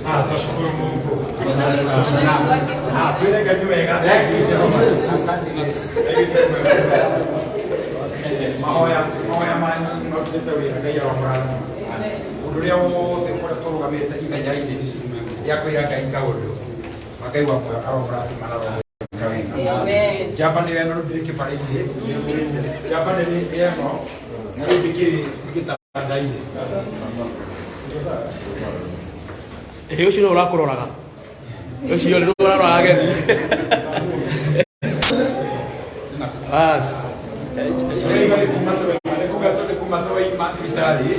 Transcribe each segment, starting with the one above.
Ah, twashukuru Mungu. Ah, twĩre Ngai nĩ wega. Thank you Jehova. Thank you Jehova. Mahoya mahoya manyu nĩ marutĩte wĩra. Ngai aromũrathima. Ũndũ ũrĩa wothe ũkoretwo ũrũgamĩte ithenya-inĩ rĩa kwĩra Ngai kaũndũ, na Ngai wa muoyo aromũrathima na aromwĩka wega. Njamba nĩ ĩno rĩu ndĩrĩ kĩbarĩ-inĩ, njamba nĩ ĩno na rĩu ndĩkĩrĩ gĩtanda-inĩ. Ĩ ũcio nĩwe ũrakũroraga. Ũcio nĩwe ũrarora ageni. Bas. Tũraiga nĩ kuma nĩ kuga nĩ kuma twaima thibitarĩ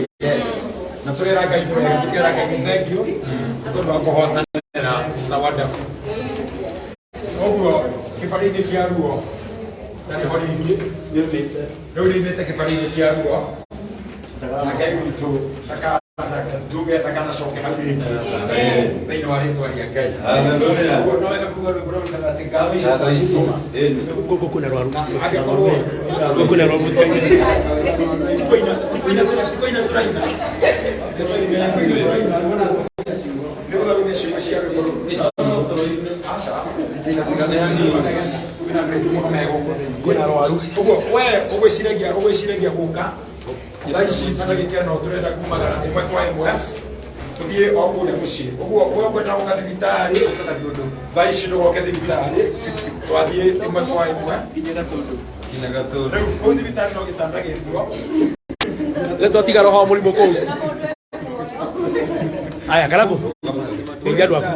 na tũrera Ngai nĩ wega, tũkera Ngai nĩ thank you nĩ tondũ wa kũhotanĩra Mr. Wonderful. Ũguo kĩbarĩ-inĩ kĩa ruo ndarĩ ho rĩngĩ, rĩu nĩimĩte kĩbarĩ-inĩ kĩa ruo na Ngai witũ tuge ndakanacoke hau rĩngĩ thĩinĩ wa rĩtwa rĩa Ngai. Ũguo no wega kuga rwĩmbo rũu rugaga atĩ ngatho ici twacitũma. Gũkũ kwĩna rwaru. Na angĩkorwo Gũkũ kwĩna rwaru mũtikaine. ti kũina tũraina. Nĩ gũthomithia ciugo cia rwĩmbo rũu. Aca, kwĩna andũ aingĩ mũno me gũkũ thĩinĩ. Kwĩna rwaru. Ũguo we ũgwĩciragia gũka thaa ici na ndagĩka ĩno tũrenda kumagara ĩmwe kwa ĩmwe tũthiĩ o kũrĩa mũciĩ. Ũguo we ũkwenda gũka thibitarĩ thaa ici, ndũgoke thibitarĩ, twathiĩ ĩmwe kwa ĩmwe rĩu kũu thibitarĩ no gĩtanda gĩkuo. Rĩu twatiga roho wa mũrimũ kũu. Aya, karibu. Geithia andũ aku.